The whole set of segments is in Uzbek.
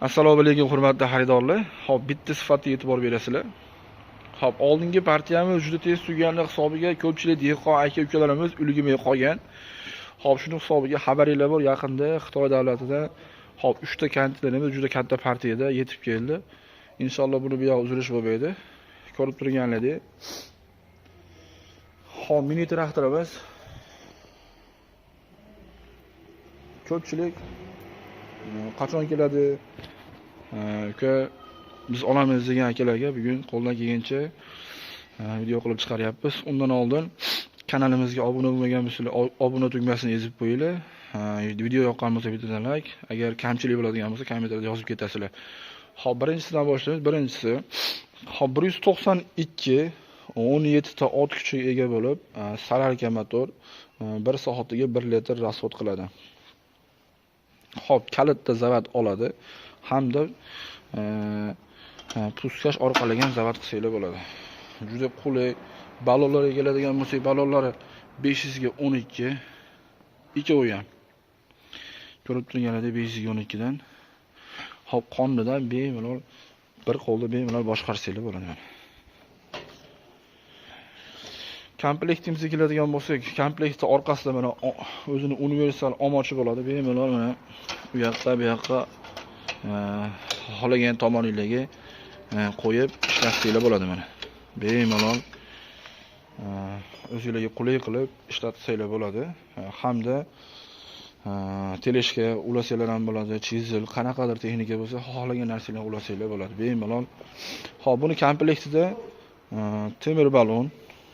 Assalomu alaykum hurmatli xaridorlar. Xo'p, bitta sifatga e'tibor berasizlar. Xo'p, oldingi partiyamiz juda tez tugagani hisobiga ko'pchilik dehqon aka-ukalarimiz ulgurmay qolgan. Xo'p, shuni hisobiga xabaringlar bor, yaqinda Xitoy davlatidan xo'p 3 ta konteynerimiz juda katta partiyada yetib keldi. Inshaalloh buni bu yoq uzilish bo'lmaydi. Ko'rib turganlaridek. Xo'p, mini traktorimiz. Ko'pchilik qachon keladi? Uka biz olamiz degan akalarga bugun qo'ldan kelgancha video qilib chiqaryapmiz. Undan oldin kanalimizga obuna bo'lmagan bo'lsanglar, obuna tugmasini ezib qo'yinglar. Video yoqqan bo'lsa bittadan like, agar kamchilik bo'ladigan bo'lsa kommentariyada yozib ketasizlar. Xo'p, birinchisidan boshlaymiz. Birinchisi, xo'p 192 17 ta ot kuchiga ega bo'lib, Sararka motor 1 soatiga 1 litr rasxod qiladi. Xo'p, kalitda zavat oladi hamda puskash orqali ham zavat qilsanglar bo'ladi. Juda qulay. Ballonlarga keladigan bo'lsak, ballonlari 500 ga 12, ikkovi ham. Ko'rib turganlaridek 500 ga 12 dan. Xo'p, qonnidan bemalol bir qo'lda bemalol boshqarsanglar bo'ladi mana. Komplektimizga keladigan bo'lsak, komplektning orqasida mana o'zini universal omochi bo'ladi. Bemalol mana u yoqqa, bu yoqqa xohlagan tomoninglarga qo'yib ishlatsanglar bo'ladi mana. Bemalol o'zingizlarga qulay qilib ishlatsanglar bo'ladi. Hamda teleshka ulasanglar ham bo'ladi, chizel, qanaqadir texnika bo'lsa, xohlagan narsalarni ulasanglar bo'ladi bemalol. Xo'p, buni komplektida temir balon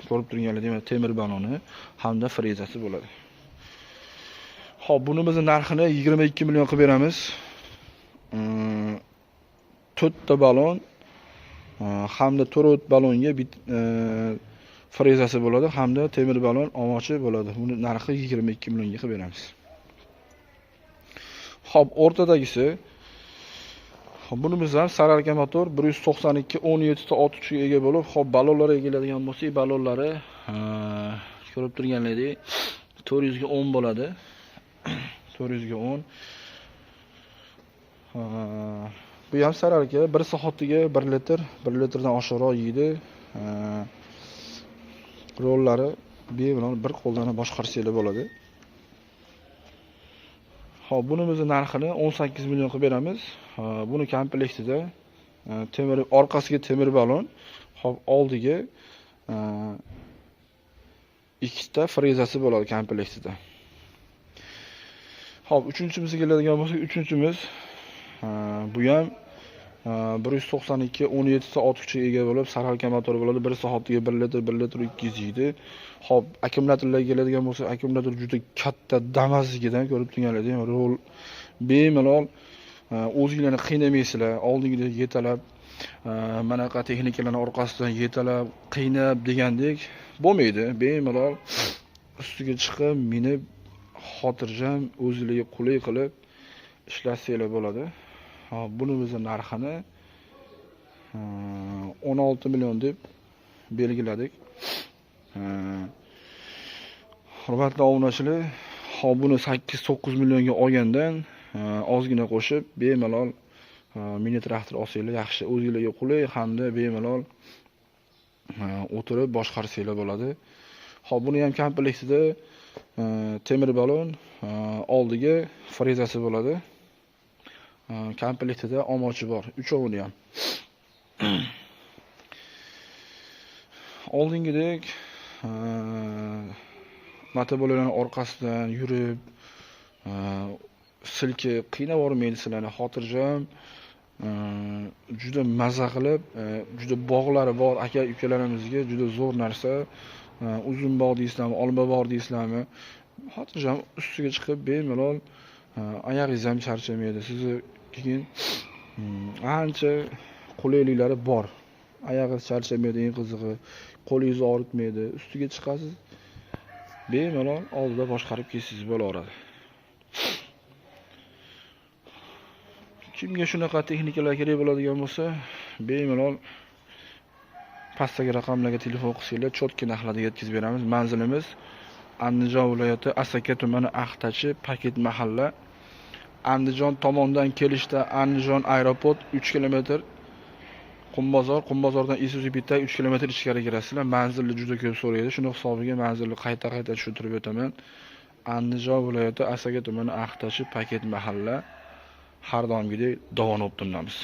ko'rib turganlaridek mana temir baloni hamda frezasi bo'ladi. Xo'p, buni biz narxini 22 million qilib beramiz. 4 ta balon hamda 4 balonga frezasi bo'ladi hamda temir balon omochi bo'ladi. Buni narxi 22 millionga qilib beramiz. Xo'p, o'rtadagisi, xo'p, buni biz ham Sararka motor 192 17 ta ot kuchiga ega bo'lib, xo'p, ballonlarga keladigan bo'lsak, ballonlari ko'rib turganlaridek 400 ga 10 bo'ladi. 400 ga 10. Bu ham Sararka 1 soatiga 1 litr, 1 litrdan oshiqroq yeydi. Rollari bemalol bir qo'ldan boshqarsanglar bo'ladi. Xo'p, buni biz narxini 18 million qilib beramiz. Buni komplektida temir orqasiga temir balon, xo'p, oldiga ikkita frezasi bo'ladi komplektida. Xo'p, uchinchimizga keladigan bo'lsak, uchinchimiz bu ham 192 17 ta ot kuchiga ega bo'lib, Sararka motori bo'ladi. 1 soatiga 1 litr, 1 litr 200 yeydi. Xo'p, akkumulyatorlarga keladigan bo'lsak, akkumulyator juda katta Damas'nikidan ko'rib turganlaridek, rol bemalol o'zinglarni qiynamaysizlar. Oldingidek yetalab, manaqa texnikalarning orqasidan yetalab, qiynab degandek bo'lmaydi. Bemalol ustiga chiqib, minib, xotirjam o'zingizga qulay qilib ishlatsanglar bo'ladi. Xo'p, buni biz narxini 16 million deb belgiladik. Hurmatli obunachilar, xo'p, buni 8-9 millionga olgandan ozgina qo'shib bemalol mini traktor olsanglar yaxshi, o'zingizga qulay hamda bemalol o'tirib boshqarsanglar bo'ladi. Xo'p, buni ham komplektida temir balon, oldiga frezasi bo'ladi. Komplektida omochi bor, uchovini ham. Oldingidek motobollarning orqasidan yurib, silkib qiynab yubormaydi sizlarni, xotirjam, juda maza qilib, juda bog'lari bor aka ukalarimizga juda zo'r narsa. Uzum bog' deysizlarmi, olma bog' deysizlarmi, xotirjam ustiga chiqib bemalol oyog'ingiz ham charchamaydi. Sizni keyin ancha qulayliklari bor. Oyog'ingiz charchamaydi, eng qizig'i qo'lingizni og'ritmaydi. Ustiga chiqasiz, bemalol oldida boshqarib ketsangiz bo'laveradi. Kimga shunaqa texnikalar kerak bo'ladigan bo'lsa, bemalol pastdagi raqamlarga telefon qilsanglar, cho'tki narxlarda yetkazib beramiz. Manzilimiz Andijon viloyati, Asaka tumani, Axtachi, Paket mahalla. Andijon tomondan kelishda Andijon aeroport 3 kilometr, Qumbozor, Qumbozordan Isuzu bitta 3 kilometr ichkari kirasizlar. Manzilni juda ko'p so'raydi. Shuni hisobiga manzilni qayta-qayta tushuntirib o'taman. Andijon viloyati Asaka tumani Aqtashi paket mahalla, har doimgidek Dovon Optimdamiz.